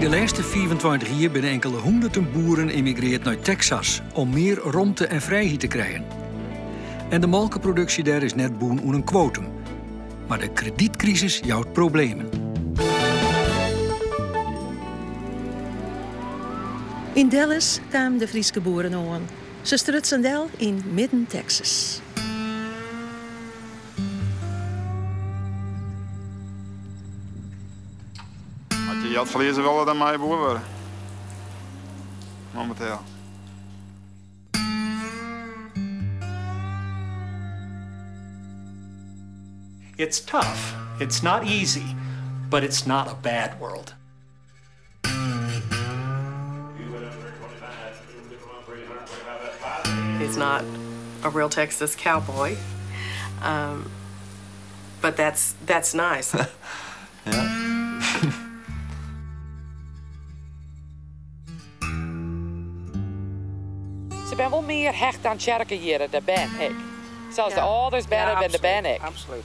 Yn de lêste 25 jier binne inkelde hûnderten boeren emigreard nei Teksas om mear romte en frijheid te krijen. En de molkeproduksje dêr is net bûn oan in kwotum. Mar de kredytkrisis jout problemen. Yn Dallas kamen de Fryske boeren oan. Se strutsen del yn midden-Teksas. As je jild ferlieze wolle, dan meie je boer wurde. Mominteel. It's tough, it's not easy, but it's not a bad world. He's not a real Texas cowboy, but that's that's nice. Ja. Se binne wol mear hecht aan tsjerke hjir, de bern ek. Sels de âlders binne, binne de bern ek. Absolút.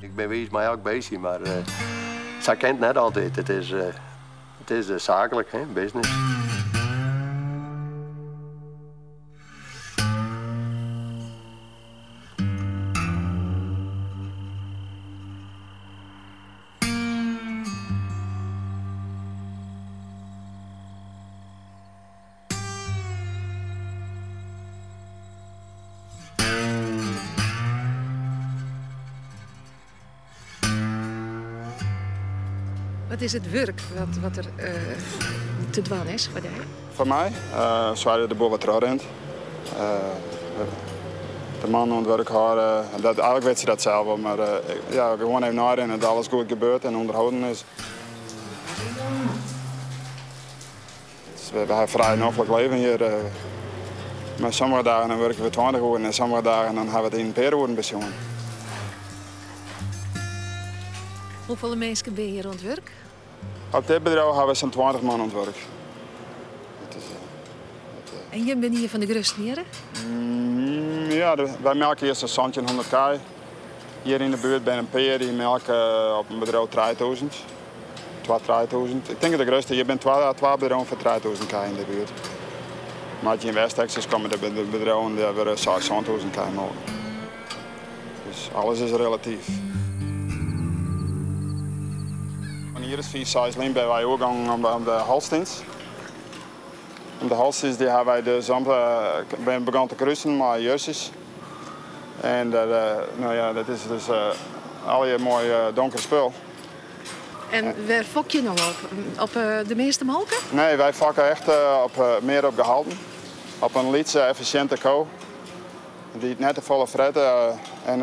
Ik bin wiis mei elk beestje, mar sa kin it net altyd. It is, it is saaklik, hè, business. Wat is it wurk wat der te dwaan is foar dy? Foar my? Soargje dat de boel wat trochrint. De mannen oan it wurk hâlde. Dat, eigentlik wit se dat sels wol, mar ja, gewoan even neirinne dat alles goed gebeurt en ûnderholden is. We hawwe frij noflik leven hjir. Mar sommige dagen dan wurkje we 20 oeren en sommige dagen dan hawwe we it yn in pear oeren besjoen. Hoefolle minsken binne hjir oan it wurk? Op dit bedriuw hawwe we sa'n 20 man oan it wurk. En jim binne ien fan de grutsten hjirre? Ja, wy melke hjir sa'n 1700 kij. Hjir yn de buert binne in pear dy melke op in bedriuw 3000. Twa, trijetûzen. Ik tink dat de grutste, hjir binne twa, twa bedriuwen foar 3000 kij yn de buert. Mar as je yn West-Texas komme, de bedriuwen dêr wurde seis, sântûzen kij molken. Dus alles is relatyf. In jier as fiif, seis lyn binne wy oergongen op de Holsteins. En de Holsteins dy hawwe wy dus om, binne begûn te krusen mei Jerseys. En dat, no ja, dat is dus allegear moai donker spul. En wêr fokke je no op? Op de measte molke? Nee, wy fokke echt op, mear op gehalten. Op in lytse, effisjinte ko. Dy't net te folle fret. En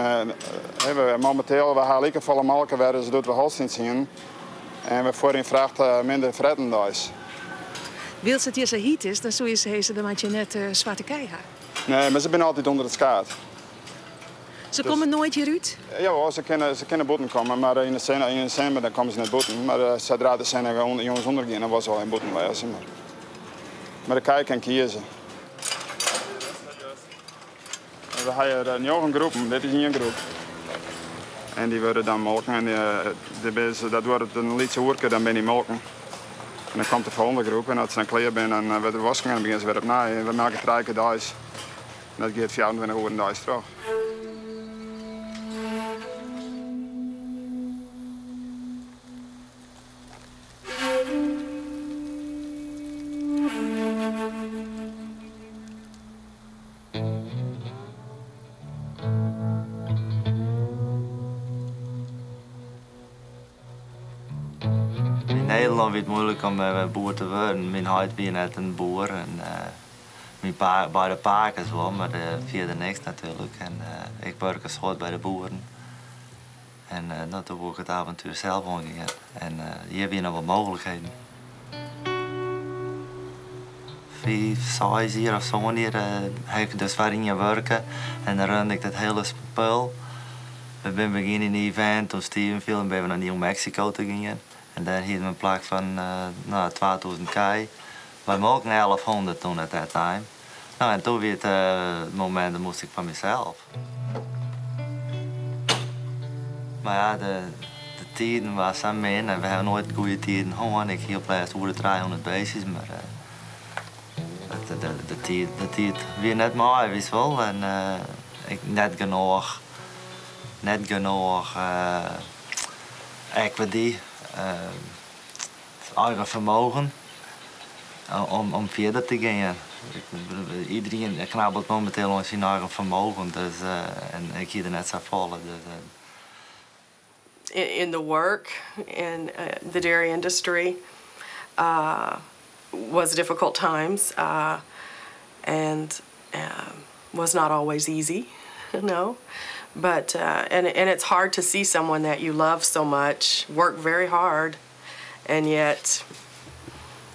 mominteel, we ha like folle molke wer as doe't we Holsteins hienen. En we fuorje yn fracht minder fretten deis. Wylst it hjir sa hyt is, dan soe je sizze, dan moat je net swarte kij ha. Nee, mar se binne altyd ûnder it skaad. Se komme noait hjir út? Jawol, se kinne, se kinne bûten komme, mar yn de sinne, yn de simmer dan komme se net bûten. Mar sadra't de sinne jûns ûndergiet, dan wolle se wol even bûten wêze. Mar, mar de kij kin kieze. We ha hjir njoggen groepen, dit is ien groep. En dy wurde dan molken en dat duorret in lyts oerke, dan binne dy molken. En dan komt de folgjende groep en as se dan klear binne, dan wurdt der wosken en dan begjinne se wer opnij. En we melke trije kear deis. En dat giet 24 oeren deis troch. Yn Nederlân wie it muoilik om boer te wurden. Myn heit wie net in boer en myn beide pakes wol, mar fierder niks natuerlik. En ik wurke in soad by de boeren. En no, doe woe ik it avontuer sels oangean. En hjir wiene noch wol mooglikheden. Fiif, seis jier of sân jier ha ik dus foar ien wurke en dan runde ik dat hiele spul. We binne begûn yn Event, toen Stephenville en binne we nei New Mexico ta gien. En dêr hiene we in plak fan no, 2000 kij. Wy molken 1100 toen at that time. No, en toen wie it momint, dan moast ik foar mysels. Mar ja, de, de tiden waren sa min en we hawwe noait goede tiden hân. Ik hie op lêst oer de 300 beestjes, mar de tiid wie net mei, witst wol. En ik net genôch equity, eigen fermogen om fierder te gean. Iderien knabbelt mominteel oan syn eigen fermogen, dus, en ik hie der net safolle. Dus, In the work in the dairy industry was difficult times and was not always easy, no. But and it's hard to see someone that you love so much work very hard, and yet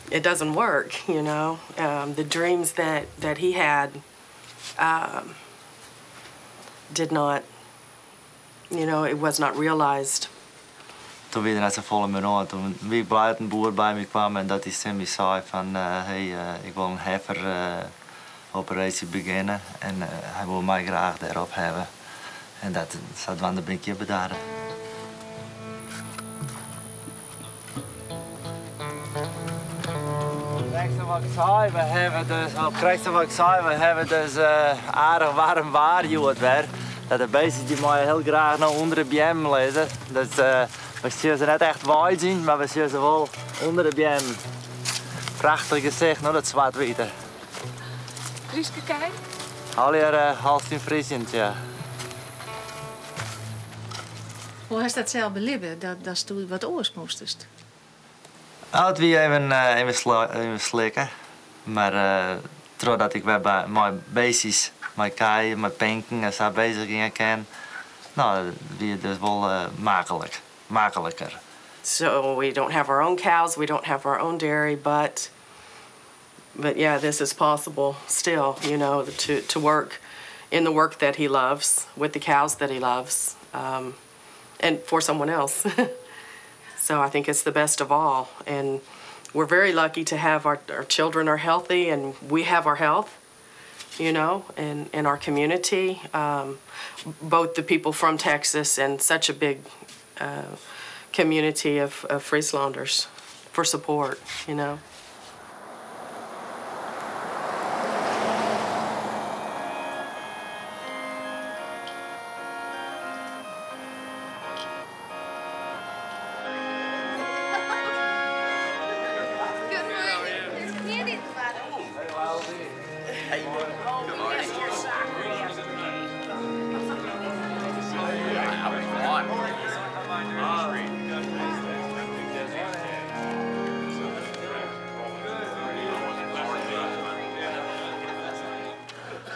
it doesn't work. The dreams that he had did not, it was not realized. Toen wie der net safolle mear oan. Toen wie ik blij dat in boer by my kaam en dat hy tsjin my sei fan hey, ik wol in heifer operaasje begjinne en hy wol my graach dêrop hawwe. En dat sadwaande bin ik hjir bedarre. Krekt wat ik sei, we hawwe dus, oh, krekt wat ik sei, we hawwe dus aardich waarm waar hjoed wer. Dat de bistjes dy meie hiel graach no ûnder de beammen lizze. Dus we sjogge se net echt weidzjen, mar we sjogge se wol ûnder de beammen. Prachtich gesicht, no, dat swart-wite. Fryske kij? Allegear Holstein Friesians, ja. Hoe hast dat sels belibbe, datsto wat oars moastest? Oh, it wie even slikke. Mar trochdat ik wer mei bistjes, mei kij, mei pinken en sa beuzich gean kin, no, wie it dus wol maklik, makliker. So we don't have our own cows, we don't have our own dairy, but yeah, this is possible still, to work in the work that he loves, with the cows that he loves, and for someone else. So I think it's the best of all. And we're very lucky to have our children are healthy and we have our health, and in our community, both the people from Texas and such a big community of Frieslanders for support.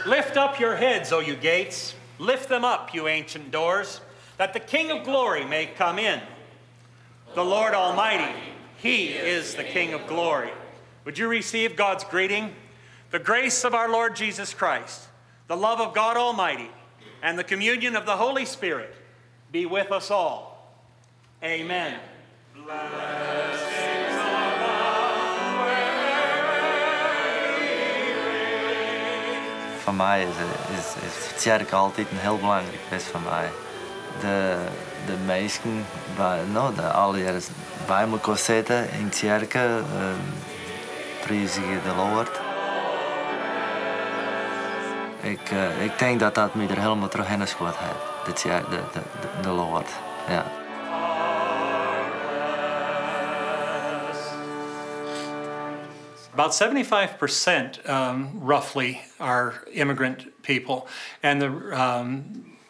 Lift up your heads, O you gates. Lift them up, you ancient doors, that the King of glory may come in. The Lord Almighty, He is the King of glory. Would you receive God's greeting? The grace of our Lord Jesus Christ, the love of God Almighty, and the communion of the Holy Spirit be with us all. Amen. Blessings on us Foar my is tsjerke altyd in hiel belangryk west foar my. De minsken, no, de allegear by elkoar sitte yn tsjerke, priizgje de Lord. Ik tink dat dat my der hielendal trochhinne skuord hat, de Lord. Ja. About 75% roughly are immigrant people, and the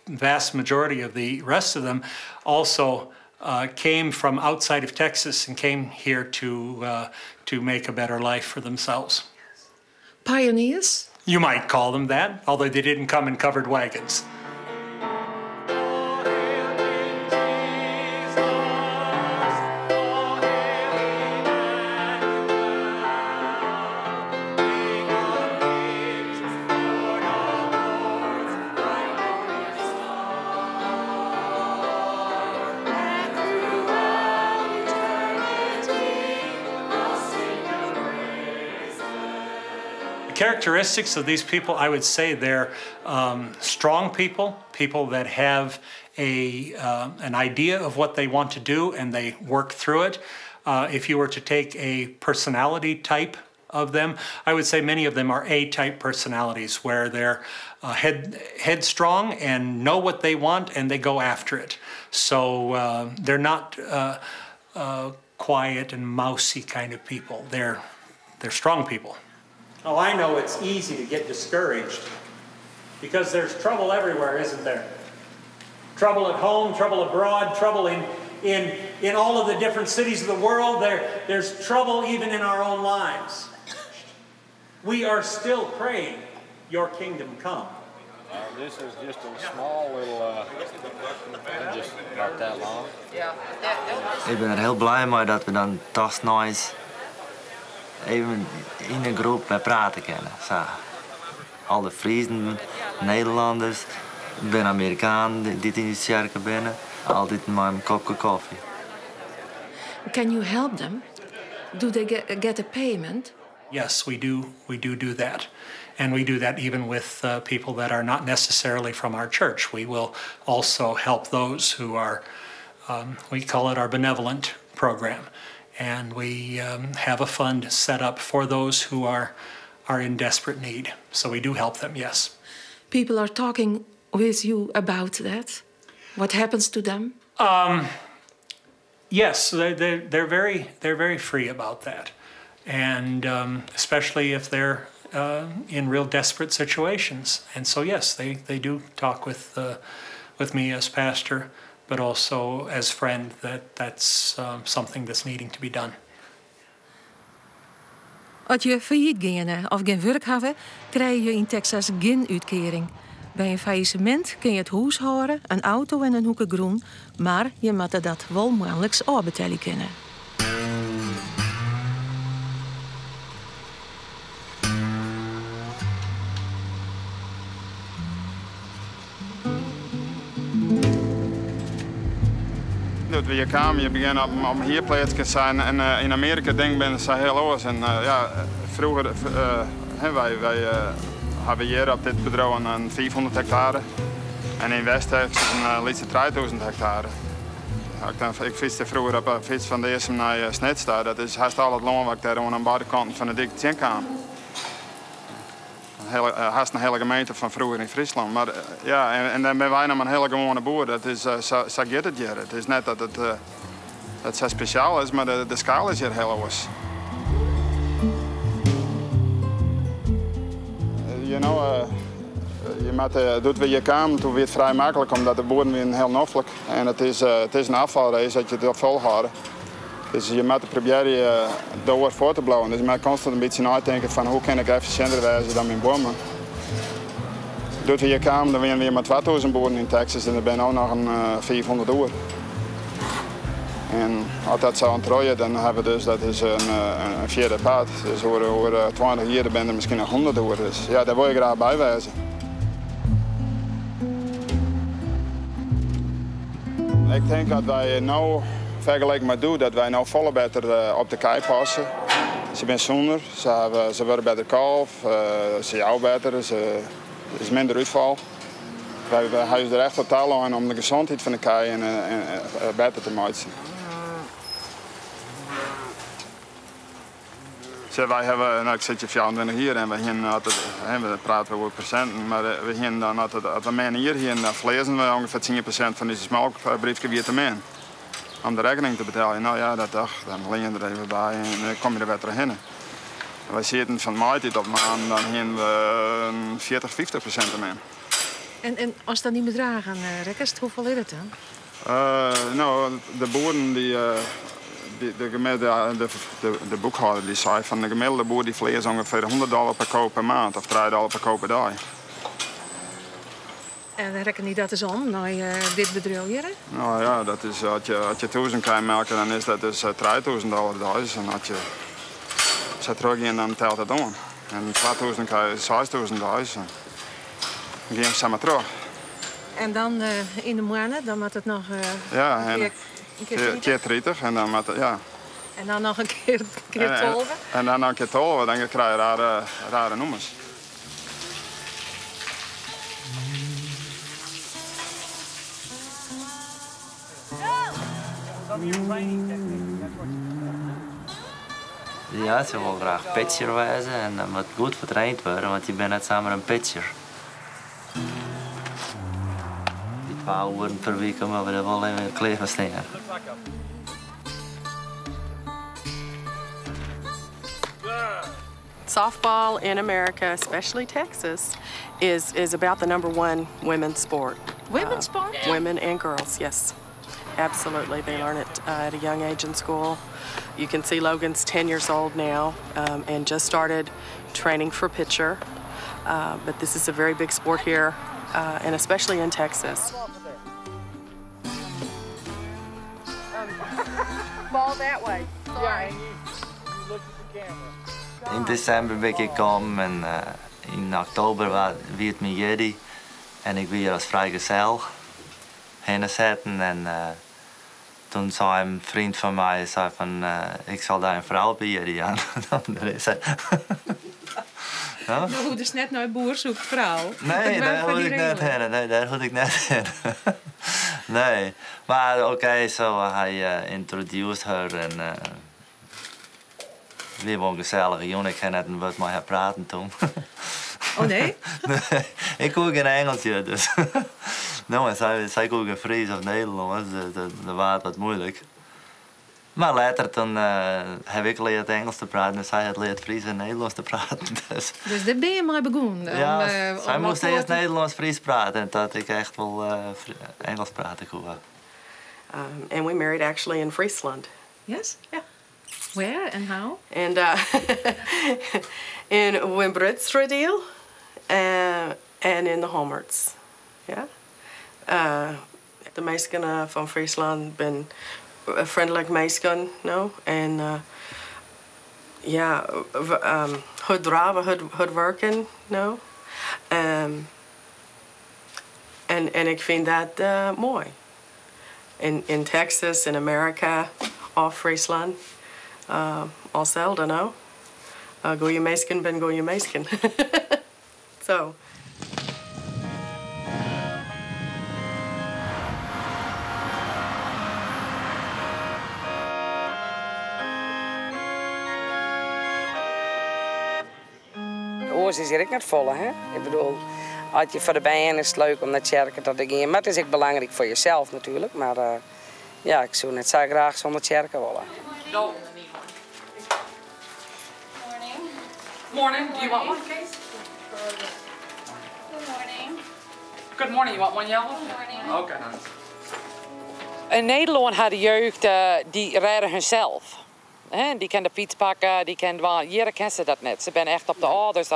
vast majority of the rest of them also came from outside of Texas and came here to make a better life for themselves. Pioneers? You might call them that, although they didn't come in covered wagons. Characteristics of these people, I would say they're strong people, people that have a an idea of what they want to do and they work through it. If you were to take a personality type of them, I would say many of them are A-type personalities where they're headstrong and know what they want and they go after it. So they're not quiet and mousy kind of people. They're strong people. Oh, I know it's easy to get discouraged because there's trouble everywhere, isn't there? Trouble at home, trouble abroad, trouble in all of the different cities of the world. There's trouble even in our own lives. We are still praying, your kingdom come. This is just a small little, just about that long. Ik bin der hiel bliid mei dat we dan dochs neist even yn in groep wer prate kinne. Sa. Al de Friezen, Nederlanners, ik bin Amerikanen dy't yn de tsjerke binne. Altyd mei in kopke kofje. Can you help them? Do they get a payment? Yes, we do. We do do that. And we do that even with people that are not necessarily from our church. We will also help those who are, we call it our benevolent program. And we have a fund set up for those who are in desperate need. So we do help them, yes. People are talking with you about that? What happens to them? Yes, they're very free about that. And especially if they're in real desperate situations. And so, yes, they do talk with me as pastor, but also as friend, that that's something that's needing to be done. As je fallyt geane of gjin wurk hawwe, krije je yn Texas gjin útkearing. By in fallissemint kinne je it hûs hâlde, in auto en in hoeke grûn, mar je moatte dat wol moanliks ôfbetelje kinne. Doe't we hjir kamen, je begjinne op in hierpleatske sein en yn Amearika dingen binne sa hiel oars. En ja, froeger, hè, wy hawwe hjir op dit bedriuw in 500 hektare en yn West-Texas in lytse 3000 hektare. Ik fytste froeger op 'e fyts fan Dearsum nei Snits ta. Dat is hast al it lân wat ik dêr oan beide kanten fan de dyk tsjinkaam. Hast in hiele gemeente fan froeger yn Fryslân. Mar ja, en dan binne wy noch in hiele gewoane boer. Dat is, sa giet it hjir. It is net dat it dat sa spesjaal is, mar de skaal is hjir hiel oars. Je moat, doe't we hjir kamen, doe wie it frij maklik, omdat de boeren wiene hiel noflik. En it is in ôffalrace dat je it folhâlde. Dus je moatte probearje doar foar te bliuwen. Dus je moatte konstant in bytsje neitinke fan hoe kin ik effisjinter wêze dan myn buorman. Doe't we hjir kamen, dan wiene we mar 2000 boeren yn Texas en der binne no noch in 500 oer. En as dat sa oantroaie, dan hawwe we dus, dat is in fjirde part. Dus oer 20 jier binne der miskien noch 100 oer. Dus ja, dêr wol je graach by wêze. Ik tink dat wy no, fergeleken mei doe, dat wy no folle better op de kij passe. Se binne sûner, se wurde better kalf, se jouwe better, der is minder útfal. Wy hawwe der echt op talein om de gesondheid fan de kij en better te meitsjen. Sjoch, wy hawwe, no, ik sit hjir 24 jier en wy hienen altyd, hè, we prate oer persinten, mar we hienen dan altyd, as we min jier hienen, dan ferleazen we ûngefear 10% fan dizze molkbriefke wie te min. Om de rekkening te beteljen. No ja, dat doch, dan lean je der even by en dan kom je der wer trochhinne. En wy sieten fan maitiid op maand, dan hienen we 40, 50% te min. En as dan dy bedraggen rekkenst, hoefolle is it dan? No, de boeren die, de, gemiddelde, de boekhâlder dy sei fan de gemiddelde boer dy ferleast ûngefear 100 dollar per ko per maand of 3 dollar per ko per dei. En rekkenje dat ris om nei dit bedriuw hjir? No ja, dat is, as je 1000 kij melke, dan is dat dus 3000 dollar deis. En as je sa trochgean, dan telt it oan. En 2000 kij is 6000 deis. En dan gean we sa mar troch. En dan yn de moanne, dan moat it noch Ja, en in kear kear 30 en dan moat it, ja. En dan noch in kear, kear 12? En dan noch in kear 12, dan krije je rare, rare nûmers. Ja, se wol graach pitcher wêze en dan moat goed foar traind wurde, want je binne net samar in pitcher. Dy twa oeren per wike moatte we der wol even klear foar stean. Softball in America, especially Texas, is, is about the number one women's sport. Women's sport? Women and girls, yes. Absolutely. They learn it at a young age in school. You can see Logan's 10 years old now and just started training for pitcher. But this is a very big sport here, and especially in Texas. Ball that way. Sorry. Yn desimber bin ik kommen en yn oktober wie it myn jierdei. En ik wie hjir as frijgezel hinne setten en toen sei in freon fan my sei fan, ik sil dy in frou op 'e jierdei jaan. Dêr is se. No hoegdest net nei Boer zoekt Vrouw. Nee, dêr hoegde ik net hinne. Nee, dêr hoegde ik net hinne. Nee. Mar oké, so hy introduced her en it wie wol in gesellige jûn. Ik ha net in wurd mei har praten toen. Oh nee? Nee, ik koe gjin Ingelsk, dus. No, en sy koe gjin Frysk of Nederlânsk, dus dat waard wat muoilik. Mar letter toen ha ik leard Ingelsk te praten en sy hat leard Frysk en Nederlânsk te praten. Dus, Dus dêr binne je mei begûn? Ja, sy om moast elkoar earst Nederlânsk-Frysk prate en dat ik echt wol Ingelsk prate koe. And we married actually in Friesland. Yes? Yeah. Where and how? And in Wymbritseradiel and in de Hommerts. Yeah. De minsken fan Fryslân binne freonlik minsken, no? En ja, hurd drave, hurd wurken, no? En ik fyn dat moai. In Texas, in Amerika of Fryslân, al selde, no? Goeie minsken binne goeie minsken. So. Oars is hjir ek net folle, hè? Ik bedoel, as je foar de bern is it leuk om nei tsjerke ta te gean, mar it is ek belangryk foar jesels natuerlik. Mar ja, ik soe net sa graach sûnder tsjerke wolle. Morning. Do you want one, Case? Good morning. Good morning. You want one yellow? Good morning. Okay. In Nederlân ha de jeugd dy rêde harsels. Hè, dy kin de fyts pakke, dy kin dwaan. Hjir kinne se dat net. Se binne echt op de âlders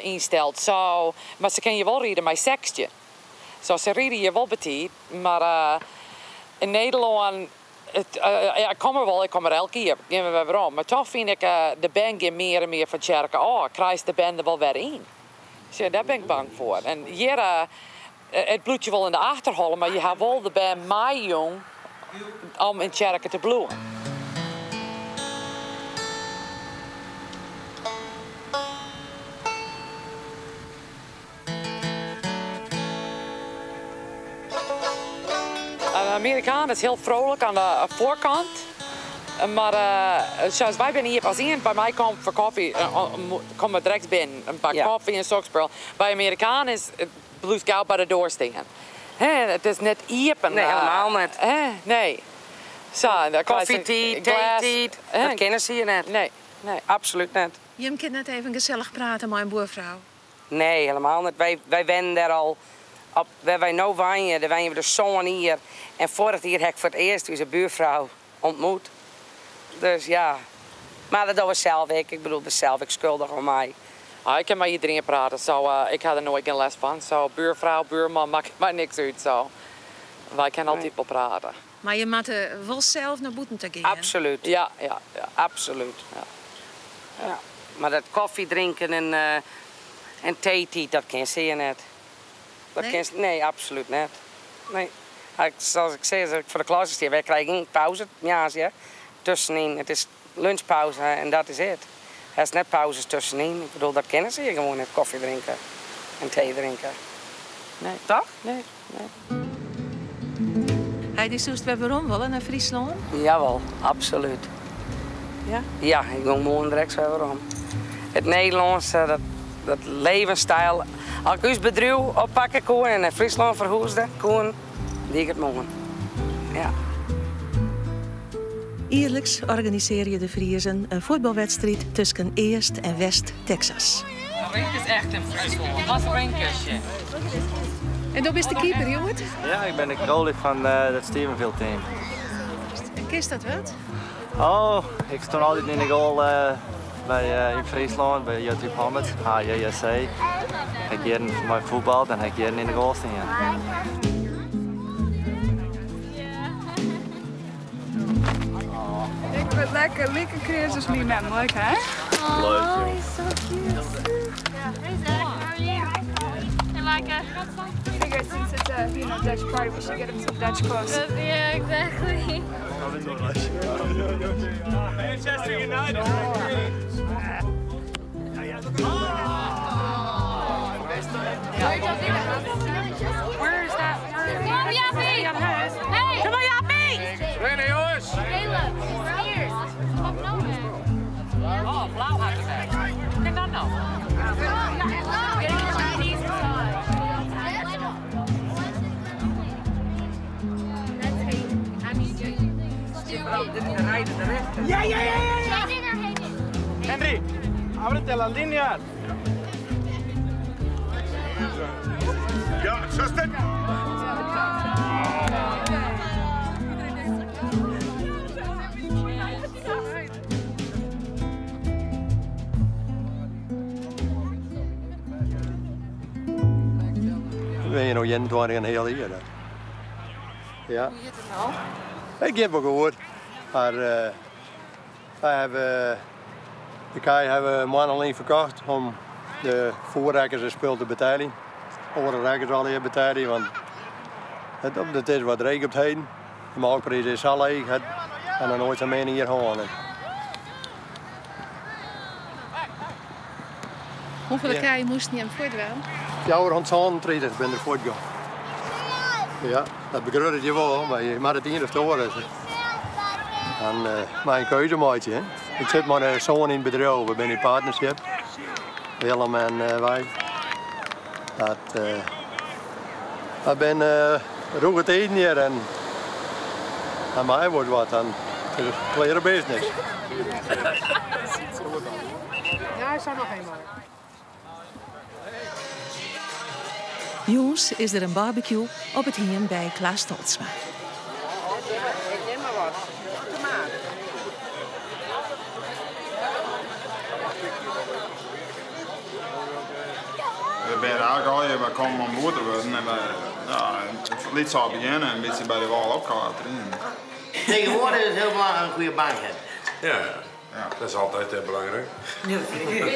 ynsteld. So, mar se kinne hjir wol ride mei 16. So, se ride hjir wol betiid, mar yn Nederlân, ja, ik kom der wol, ik kom der elk jier, gean we wer werom. Mar toch fyn ik, de bern gean mear en mear fan tsjerke ôf. Krijst de bern der wol wer yn? Sjoch, dêr bin ik bang foar. En hjir, it bliuwt je wol yn de achterholle, mar je ha wol de bern meijûn om yn tsjerke te bliuwen. De Amerikaan is hiel frolik oan de foarkant. Mar sa as wy binne hjir, as ien by my komt foar kofje, komme we direkt binnen. In bak kofje en soks spul. By Amerikaan is it bliuwst gau by de doar stean. Hè, it is net iepen. Nee, helemaal net. Hè, nee. Sa, dan krijst in Kofjetiid, glês, teetiid, hè. dat kinne se hjir net. Nee, nee. Absolút net. Jim kinne net even gesellich prate mei in buorfrou? Nee, helemaal net. Wy wennen dêr al op, wêr wy no wenje, dêr wenje we dus sân jier. En foarich jier ha ik foar it earst ús buorfrou ontmoet. Dus ja, mar dat dogge we sels ek. Ik bedoel, der sels ek skuldich oan my. Ah, ik kin mei iderien prate, so ik ha der noait gjin lêst fan. So buorfrou, buorman, makket my niks út. So wy kinne altyd wol prate. Mar je moatte wol sels nei bûten ta gean. Absolút. Ja, ja, ja. Absolút. Ja. Ja. Mar dat kofje drinken en teetiid, dat kin se hjir net. Dat Nee? kin se, nee, absolút net. Nee. Sa as ik sis, as ik foar de klasse stean, wy krije gjin pauze, moarns, ja. tuskenyn. It is lunchpauze en dat is it. Hast net pauzes tuskenyn. Ik bedoel, dat kinne se hjir gewoan net, kofje drinke en tee drinke. Nee. Toch? Nee, nee. Heidi, soest wer werom wolle nei Fryslân? Jawol, absolút. Ja? Ja, ik gean moarn direkt wer werom. It Nederlânske, dat, dat levensstyl. As ik ús bedriuw oppakke koe en nei Fryslân ferhûzje koe, die ik it moarn. Ja. Jierliks organisearje de Friezen in fuotbalwedstriid tusken East en West Texas. Rink is echt in Fryslân. Wat in kusje. En do bist de keeper, Joert? Ja, ik ben de goalie fan het Stephenville team. En kinst dat wat? Oh, ik stond altyd yn de goal yn Fryslân by Jutryp Hommerts, HJSC. Ik hjir mei fuotbal, dan ha ik hjir yn de goal stean. Ik wurd lekker like kreas as myn mem, leuk hè? Leuk. Oh, he's so cute. Hey Zach, how are you? Hey Micah. I figured since it's a Dutch party, we should get him some Dutch clothes. Yeah, exactly. Manchester United. Where is that? Come on, Jappie! Hey! Come on, Jappie! Rennen, jongens! Caleb, here. Of nowhere. Oh, blauw had het weg. Hoe kan dat nou? Chinese massage. Ja, ja, ja, ja! ja. Henry, ábrete las líneas. Ja, zuster. We zijn nog 21 een heel jaar. Ja. Hoe giet it no? It giet wol goed. Mar wy hawwe de kij hawwe in moanne lyn ferkocht om de foarrekkens en spul te beteljen. Oare rekkens allegear betelje, want it is wat dreech op 't heden. De molkpriis is sa leech, het ha noch noait sa'n min jier hân. Hoefolle Ja. kij moasten jim fuortdwaan? 437 binne der fuortgien. Ja, dat begrut je wol, mar je moatte it ien of it oar. Dan mei in keuze meitsje. Hè. Ik sit mei de soan yn it bedriuw, we binne yn partnership. Willem en wy. Dat, we binne rûge tiden hjir en dan mei wol wat, dan is it kleare business. Ja, hij staat nog eenmaal. Jûns is der in barbecue op it hiem by Klaas Tolsma. Ik neem maar wat. Tomaat. We binne eigentlik allegear, wy komme om boer te wurden en wy, ja, it lyts al begjinne en in bytsje by de wâl opkaarten. Tegenwoordig is het heel belangrijk een goede bank hebben. Ja, dat is altijd belangrijk. Ja, dat vind ik ook.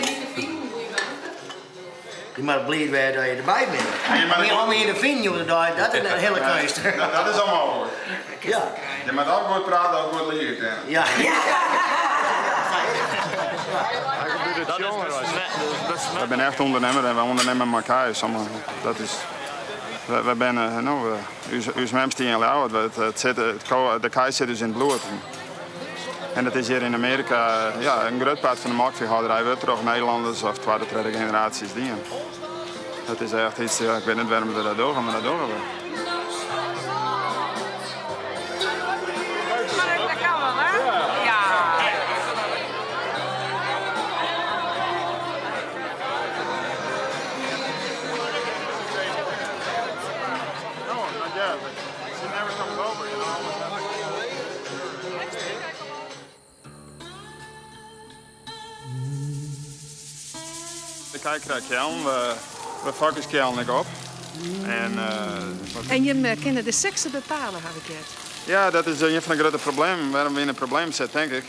Je moet blij zijn dat je erbij bent. Ja, maar Maar om je te vinden, dat is een hele kunst. Dat is allemaal goed. Ja. Je moet ook goed praten, ook goed liegen. Ja. Dat is We zijn echt ondernemer en we ondernemen met elkaar. Dat is, we zijn, nou, us mem stie yn Ljouwert, het sit, de kij sit dus yn it bloed. En dat is hjir yn Amearika, ja, in grut part fan de melkfeehâlderij wurdt troch Nederlanners of tweede, tredde generaasjes dien. Dat is echt iets, ja, ik weet net wêrom't we dat dogge, mar dat dogge we. Maar dat kan wel, hè? Ja. No, not yet. She never comes over, you know. De kij krijgt keallen, we fokke keallen ek op. En wat En je kinne de sekse bepale, ha ik heard. Ja, dat is een fan de grutte problemen wêrom't we yn in probleem sitte, tink ik.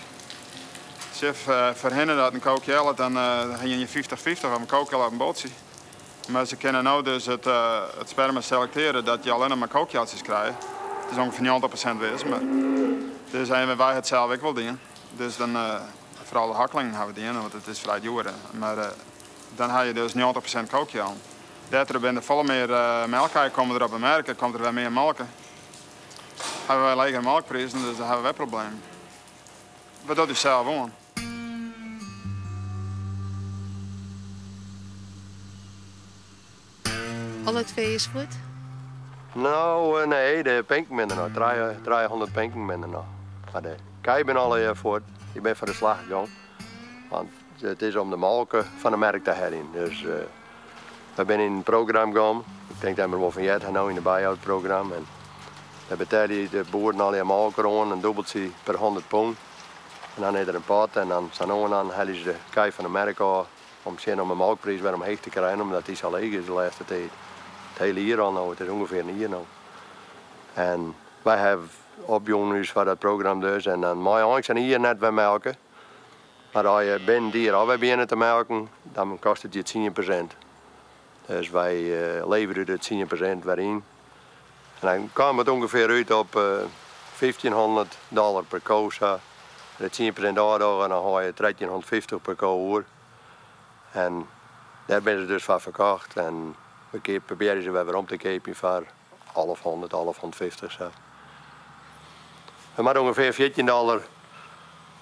Chef, foarhinne dat in ko keallet, dan ha je 50-50 of in kokeallet of in bultsje. Mar se kinne no dus it sperma selektearje dat je allinnich mar kokealtsjes krije. It is ûngefear 90% wis, mar Dus en wy ha it sels ek wol dien. Dus dan, foaral de haklingen ha we dien, want it is frij djoer. Mar dan ha je dus 90% kookkeallen. Dêrtroch binne der folle mear melkkij komme der op de merk, komt der wer mear molke. Hawwe wy legere molkprizen, dus dan hawwe wy problemen. We dogge it sels oan. Al it fee is fuort? No, nee, de pinken binne der noch. 300 pinken binne der noch. Mar de kij binne allegear fuort. Dy binne foar de slacht gong. Want it is om de molke fan de merk te heljen. Dus wy binne yn in program gong. Ik tink dat we der wol fan heard ha no yn de buyout program. En dêr betelje de boeren allegear molke oan, in dûbeltsje per 100 pûn. En dan is der in pot en dan sa no en dan helje se de kij fan de merk ôf om sjen om de molkpriis wer omheech te krijen, omdat dy sa leech is de lêste tiid. It hiele jier al no, it is ûngefear in jier no. En wy hawwe opjûn ús foar dat program dus en dan mei je eins in jier net wer melke. Mar as je binnen it jier al wer begjinne te melken, dan kostet je 10%. Dus wy leverje de 10% wer yn. En dan kaam it ûngefear út op 1500 dollar per ko sa. De 10% ôfdogge, dan hâld je 1350 per ko oer. En dêr binne se dus foar ferkocht. En we probearje se wer werom te keapjen foar 1100, 1150 sa. We moatte ûngefear 14 dollar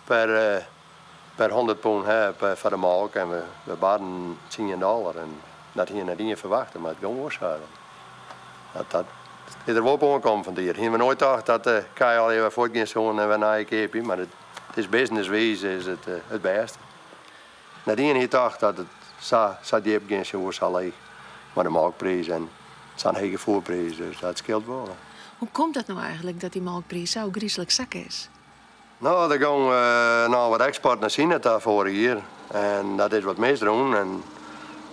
per 100 pûn ha foar de molk. En we barden 10 dollar. En dat hie net ien ferwachte, mar it gong wol sa. Dat is der wol op oankommen fan it jier. Hiene we noait tocht dat de kij allegear wer fuortgean soene en wer nije keapje, mar it is businesswize is it it bêste. Net ien hie tocht dat it sa djip gean soe, sa leech mei de molkpriis en sa'n hege foerpriis, dus dat skeelt wol. Hoe komt dat no eigentlik dat dy molkpriis sa ôfgryslik sakke is? No, der gong noch wat eksport nei Sina ta foarich jier en dat is wat misrûn en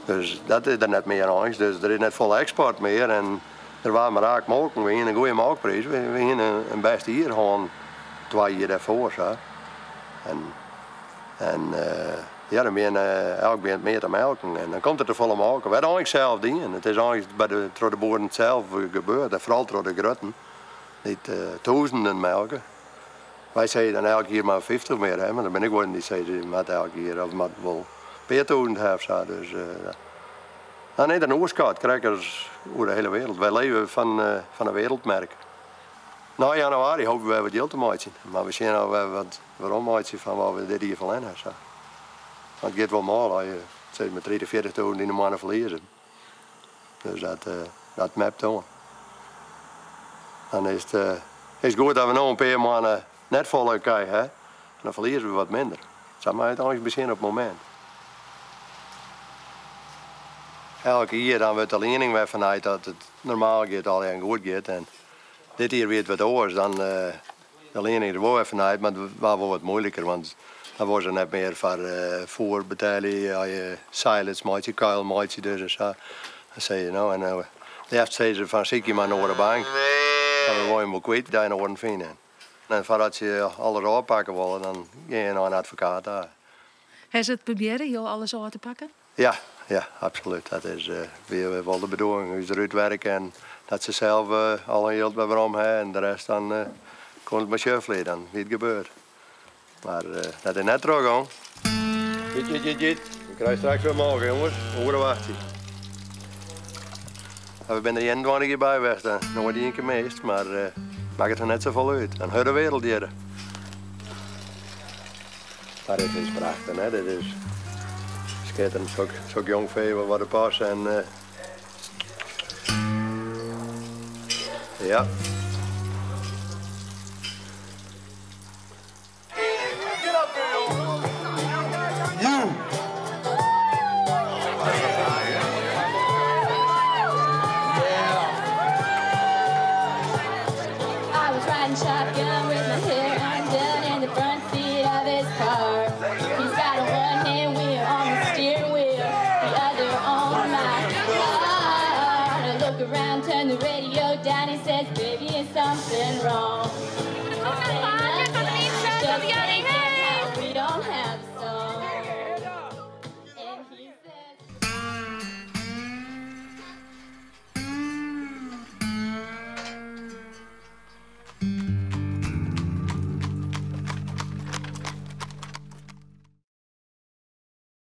dus dat is der net mear eins. Dus der is net folle eksport mear en der waard mar raak molken. We hiene in goede molkpriis. We hiene in bêste jier hân 2 jier dêrfoar sa. En ja, dan begjin elk begjint mear te melken en dan komt der te folle molke. We ha it eins sels dien. It is eins by de, troch de boeren sels gebeurd en foaral troch de grutten dy't tûzenen melke. Wy sizze dan elk jier mar 50 mear, hè, mar der binne ek guon dy't sizze je moatte elk jier of moat wol in pear tûzen ha of sa. Dus dan is der in oerskat, krekt as oer de hiele wereld. Wy leve fan de wereldmerk. Nei januari hoopje wy wat jild te meitsjen, mar we sjen oft wy wat werom meitsje fan wat we dit jier ferlern ha. Sa. Want it giet wol mâl as je sis mar 30, 40.000 yn de moanne ferlieze. Dus dat mept oan. Dan is it goed dat we no in pear moanne net folle kij ha. Dan ferlieze we wat minder. Sa mei it eins besjen op it momint. Elk jier dan wurdt de liening wer fernijd dat it normaal giet, allegear goed giet. En dit jier wie it wat oars. Dan de liening is wol wer fernijd, mar it waard wol wat moeiliker. Want dan wol se net mear foar foer betelje, as je silage meitsje, kuil meitsje dus en sa. Dan sei je no, en leafst sizze se fan sykje mar in oare bank. Dan we wollen wol kwyt, dat je in oaren fine. En foardat se alles ôfpakke wolle, dan gean je nei in advokaat ta. Ha se it probearre jo alles ôf te pakken? Ja, ja, absoluut. Dat is wie wol de bedoeling. Us derút werke en dat se sels al hun jild wer werom ha en de rest dan kon it mar shuffelen, dan wie it gebeurd. Mar dat is net trochgong. Jit, jit, jit, jit. We krije straks wer molke, jonges. Oere wachtsje. We binne der 21 jier by west, hè. Noait ien kear mist, mar makket der net safolle út. In hurde wereld hjir. Mar dit is prachtich, hè? Dit is skitterend. Sok jong fee wat der pas en ja. I was riding shotgun with my hair undone in the front seat of his car. He's got a one-hand wheel on the steering wheel, the other on my heart. I look around, turn the radio down. He says, baby, is something wrong?